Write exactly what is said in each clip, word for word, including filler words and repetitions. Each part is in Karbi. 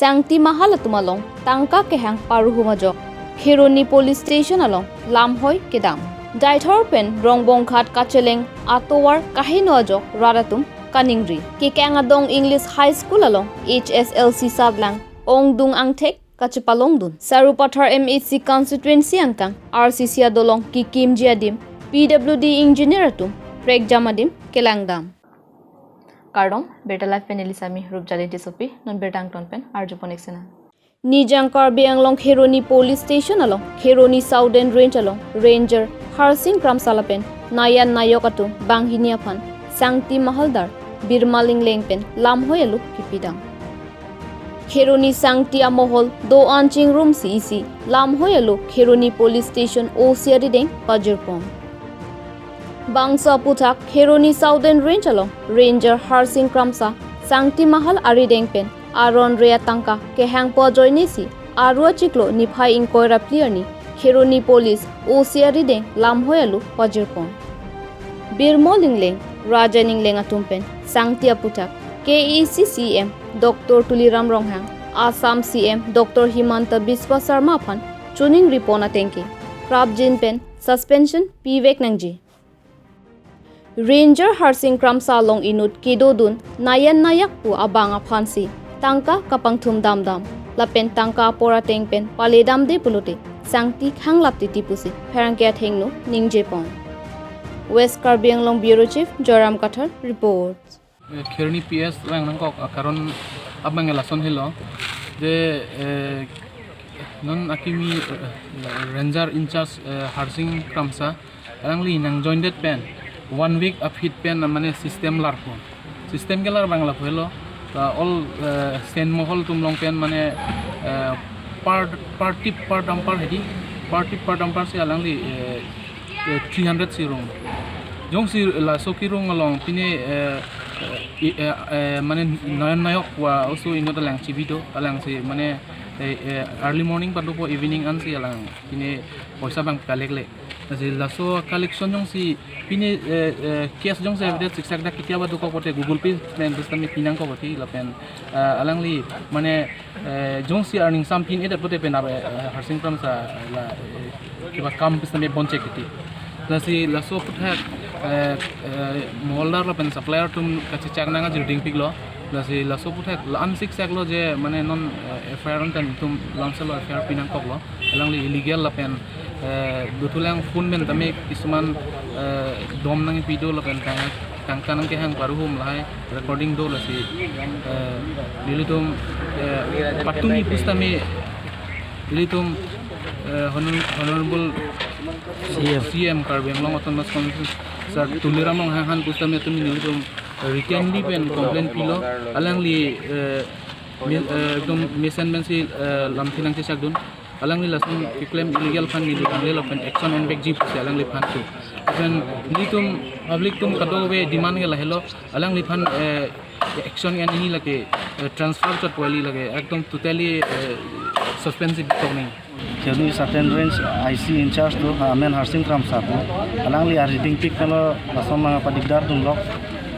Sangti Mahal atum along tangka kehang paruhum ajok Kheroni Police Station along lamhoi kedam. Deithor pen Rongbonghat kacheleng atovar kaheno ajok rat atum kaningri. Kekang adong English High School along H S L C satlang ongdung angthek kachepalongdun. Sarupathar M A C constituency angkang R C C adolong kekimji adim P W D engineer atum prekjam adim kelangdam. Kardom, Birta Live pen neli Sami Rupjali Tissopi, non birta angton pen arjupon ik sena. Nijang Karbi Anglong Kheroni Police Station along, Kheroni Southern Range along, Ranger Harsing Kramsa lapen Nayan Nayok atum banghini aphan Sangti Mahaldar Birmal Ingleng pen lamhoi alo kipidam. Kheroni Sangti amohol do-an chingrumsi isi lamhoi alo Kheroni Police Station O C arideng pajirpon. Bangso aphuthak Kheroni Southern Range along Ranger Harsing Kramsa Sangti Mahal arideng pen aron re atangka kehangpo ajoinesi aru achiklo niphai ingkoi ra phli arni Kheroni Police O C arideng lamhoi alo pajirpon. Birmal Ingleng, Rajen Ingleng atum pen Sangti aphuthak K A A C C E M Doctor Tuliram Ronghang, Assam C E M Doctor Himanta Biswa Sarma aphan choningripon atengke prapjin pen suspension pivek nangji. Ranger Harsing Kramsa along inut kedodun Nayan Nayak pu abang aphansi tangka kapangthum damdam lapen tangka apor ateng pen paledamde pulote Sangti khanglap titi pusi pherangke athengno ningjepon. West Karbi Anglong Bureau Chief Joyram Kathar reports. Eh, Kheroni P S vang nangkok akaron abang lason helo. Je, eh, non akimi, eh, Ranger in charge, eh, Harsing Kramsa alangli nangjoindet pen one week aphi pen mane system larpon. System kelar abang lapu helo. Ta all, eh, Sen Mohol atum along pen mane, eh, per, per tip per dumper hedi. Per tip per dumper si alangli, eh, eh, three hundred si rung. Jongsi laso kerung along pine, eh, eh, i-, eh, eh, mane Nayan Nayok wa oso inut alang chibi do, alangsi mane, eh, eh, early morning padopo, evening ansi alang pine poisa abang collect le. Lasi laso collection jongsi pine, eh, eh, cash jongsi evidence siksak dak ketia ba dokok pote Google Pay pen pusitame pinangkok pote lapen, eh, alangli mane, eh, jongsi earning sam pin-edet pote pen, eh, Harsing Kramsa la, eh, kiba kam pusitame bonchek titi. Lasi laso aphuthak, eh, eh, Mohaldar lapen supplier atum kachechak nang ajirding piklo. Lasi laso aphuthak la-an siksak lo je mane non, eh, F I R an tan itum lamselo F I R pinangkoklo. Alangli illegal lapen, eh, dothulang phone pen tame kisuman, eh, dom nangpi do lapen tang, tangka nangkehang paruhum lahai recording do lasi, eh, nelitum, eh, patumi pusitame nelitum, eh, honor-, Honorable C M. C M Karbi Anglong Autonomous Council Sir Tuliram Ronghang aphan pusitame tumi nelitum written pen complaint pilo. Alangli, eh, mi-, eh, ekdom mesen pensi, eh, lamthe nangchechakdun. Alangli lason keklem illegal aphan neli tangte lapen action envekji pusi alangliphan tu. Lapen nelitum public atum kadokave demand ke lahelo. Alangliphan, eh, action ke nangji lake, eh, transfer chot pu kali lake. Ekdom totally, eh, suspensive tok nangji. Kheroni Southern Range I C in charge do, amen Harsing Kramsa do. Alangli ariding pik pen lo lason nangpadigdar dunlo.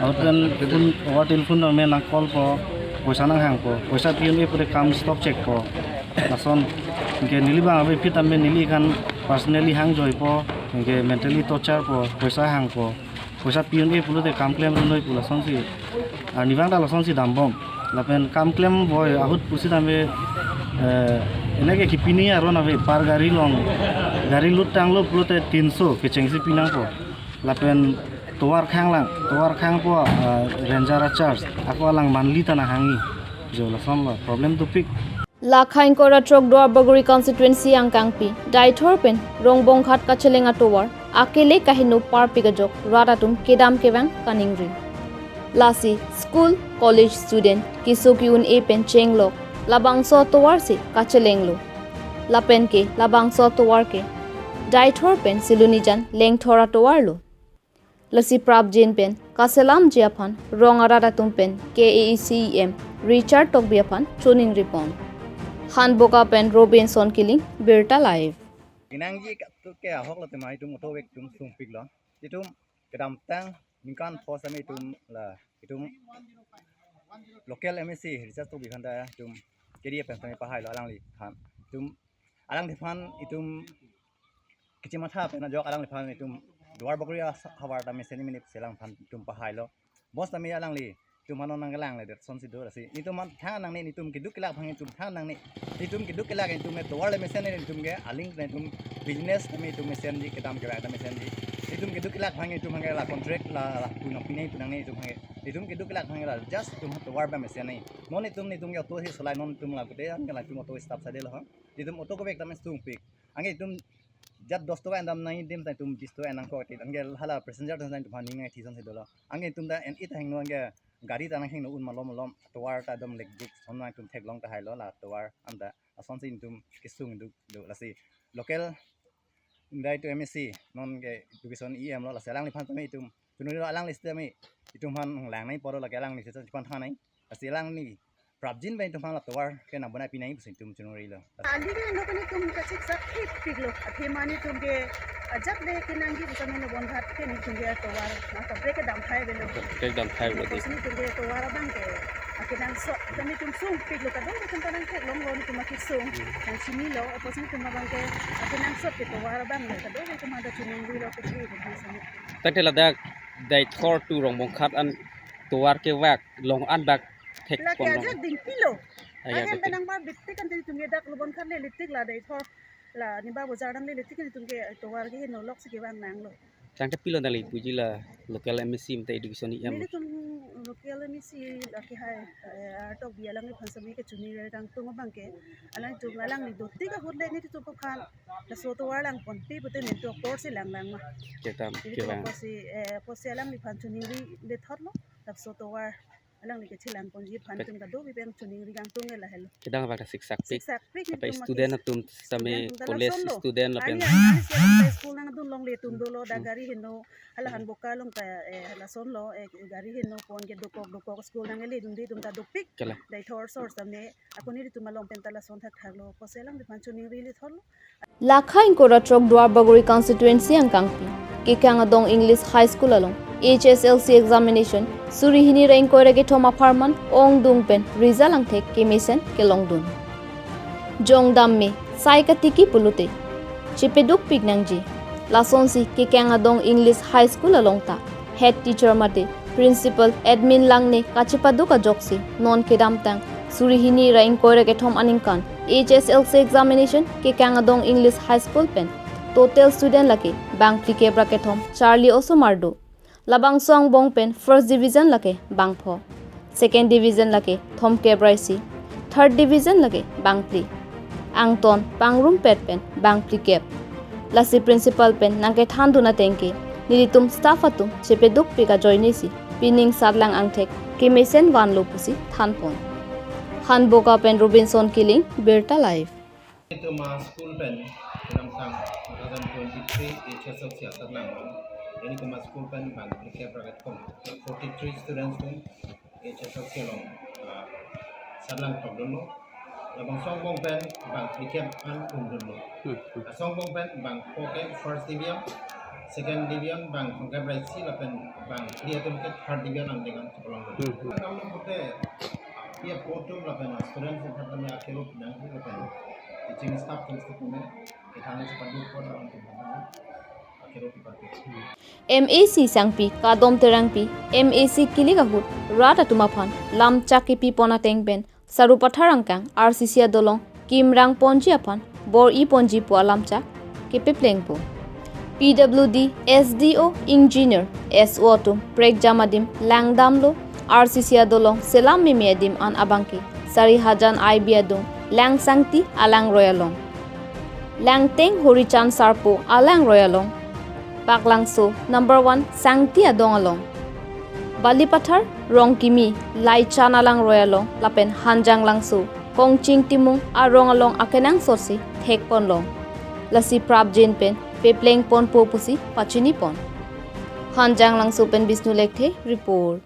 Ahut pen phone, over telephone amen nang call po, poisa nanghangpo. Poisa pi-un-e pute kam stop chekpo. Lason, anke neli abang ave aphi tame neli kan personally hangjoipo, anke mentally torture po, poisa hangpo. Poisa pi-un-e pulote kam klemdun noi pu lasonsi. Arnivang ta lasonsi dambom. Lapen kam klem boi ahut pusitame, eh, enake kipini aron ave per gari along. Gari lut tanglo pulote tinso kechengsi pinangpo. Lapen tovar khanglang, tovar khangpo, eh, ranger a-charge. Ako alang monthly ta nanghangji. Jo lasonlo, problem dopik. Lakha ingkoi ra throk Duarbagori constituency angkangpi Deithor pen Rongbonghat kacheleng atovar akele kaheno parpik ajok rat atum kedam kevang kaningri. Lasi school, college student keso ke-un-e pen chenglok labangso atovar si kachelenglo. Lapen ke labangso atovar ke Deithor pen Silonijan Lengthor atovar lo. Lasi prapjin pen kaselamji aphan rong arat atum pen K A A C E M Richard Tokbi aphan choningripon. Hanboka pen Robinson Killing, Birta Live. Inangji ke ahok lo tema itum oto vek itum sungpiklo. Itum kedamtang ningkan pho sami itum la itum local M A C Richard Tokbi aphan ta itum K D A pen tame pahailo alangliphan. Itum alangliphan itum kachimatha pen ajok alangliphan itum Duar Bagori as-, havar ta mesen mini pusi alangphan itum pahailo. Bos tame alangli itum aphan non nangkelangledet asonsi do lasi. Itum aphan than nangne, itum keduk kelak aphan itum than nangne. Itum keduk kelak itum ke tovar le mesen, itum ke aling itum business tame itum mesenji, kedam kevang ta mesenji. Itum keduk kelak aphan itum aphan ke la contract la, la punang pinai punangne itum aphan ke. Itum keduk kelak aphan ke la just itum tovar ba mesen nai. Non itum itum ke auto si solai, non itum la kute aphan ke la itum auto staff sade lo ha. Itum auto kevek tame sungpik. Anke itum jat dos toka endam nangji adim ta itum bis toka endam ko ti. Anke hala passenger ta itum aphan ning ngai thison si dolo. Anke itum ta en-i ta hingno anke gari ta nanghingno un malom malom tovar ta dom lekduk son nang itum theklong tahailo la tovar anta asonsi itum kesung duk do lasi. Local indai to M A C non ke education E M lo lasi alangliphan tame itum chunuri lo, alangli sitame itum aphan lang nai poro lake alangli sitame chiphan than nai. Lasi alangli prapjin pen itum aphan la tovar ke nang bonai pinai pusi itum chunuri lo. Aling lo kan itum kasiksak pikpik lo. Athema nelitum ke ajat le kenangji pusitame non bon hat ke nelitum ke tovar na kaprek kedam thai avelo. Kedam thai avelo. Apotsi nelitum ke tovar abang ke akenangsot kan itum sungpik lo, kadokave itum kanang theklong lo, itum akesung nangchinilo. Apotsi nelitum abang ke akenangsot ke tovar abang lo, kadokave itum aphan ta chuningri lo, kesi itum aphan sami. Tangte ladak Deithor to Rongbongkhat an tovar kevak long an bak thek lake pon long. Ajak dingpi lo. Ajak ahem dingpi. Pen nangbar bitik kan itum ke dak Lubon Khat le litik, la Deithor la Niba Bazar dam le litik itum ke tovar ke heno lok si kevang nanglo. Tangte pilo nangli puji la local M A C mate education E M. Nelitum local M A C lake hai, eh, Artok Bi alangliphan sami kechunire kangtung abang ke. Alangtum alangli dotik ahut le nelitum aphan laso tovar langponpe pute nelitum apor si langlang ma. Kedam, nelitum kedam. Apor si, eh, apor si alangliphan chuningri lethot lo, laso tovar alangli kechelang ponji aphan itum kadokave pen chuningri kangtung ke lahelo. Kedam abang ta siksak pik. Siksak pik. Apa nelitum student atum same student atum ta college lason lo. Student lapen. Arni arni si alam ta school nangdun longle atum dolo, dak gari heno, hala Hanboka along ta, eh, lason lo, eh, gari heno pon ke dokok dokok school nangledunde atum ta dopik. Kala. Deithor sor same, ako nelitum along pen ta lason thakthak lo, apotsi alangliphan chuningri lethot lo. Lakha ingkoi ra throk Duar Bagori constituency angkangpi Kekang Adong English High School along H S L C examination suri hini ra ingkoi ra kethom apharman ongdung pen result angthek kemesen kelongdun. Jongdam me sai katiki pulote chepedukpik nangji. Lasonsi Kekang Adong English High School along ta head teacher mate principal admin langne kachepaduk ajoksi non kedamtang suri hini ra ingkoi ra kethom aningkan H S L C examination Kekang Adong English High School pen total student lake bang phlikep ra kethom charli osomar do. Labangso angbong pen first division lake bang pho, second division lake thomkep ra isi, third division lake bang phli. Angton pangrumpet pen bang phlikep. Lasi principal pen nangkethandun ateng ke nelitum staff atum chepedukpik ajoine si pining satlang angthek kemesen vanlo pusi thanpon. Hanboka pen Robinson Killing, Birta Live. Itum a school pen kedamtang two thousand twenty-three H S L C asatlang. Itum a school pen bang phlikep ra kethom, forty-three students pen H S L C along, ah, satlang thokdunlo. Labangso angbong pen bang phlikep an pungdunlo. Hmm, hmm. Laso angbong pen bang pho ke first division, second division bang thomkep ra isi lapen bang phli atum ke third division angdeng an chepalongdun. Hmm, hmm. Kan along pute, ya, po atum lapen student atum kami akhirut nang lapen teaching staff atum stik me, kita ni cepat dukor lawan kita. M A C sangpi Kadom Terangpi, M A C kilik ahut rat atum aphan lamchak kepipon ateng pen Sarupathar angkang R C C adolong kimrang ponji aphan bor-i ponji pu alamchak kepeplengpo. P W D, S D O, engineer, S O atum prekjam adim langdamlo, R C C adolong selam meme adim an abangke Sarihajan I B adung Langsangti alangroi along, Langteng Horichand Sarpo alangroi along, Baklangso number one Sangti adong along, Balipathar Rongkimi Laichan alangroi along lapen Hanjanglangso Kongching Timung arong along akenangsotsi thekponlong. Lasi prapjin pen peplengponpo pusi pachinipon. Hanjanglangso pen Bishnu Lekthe report.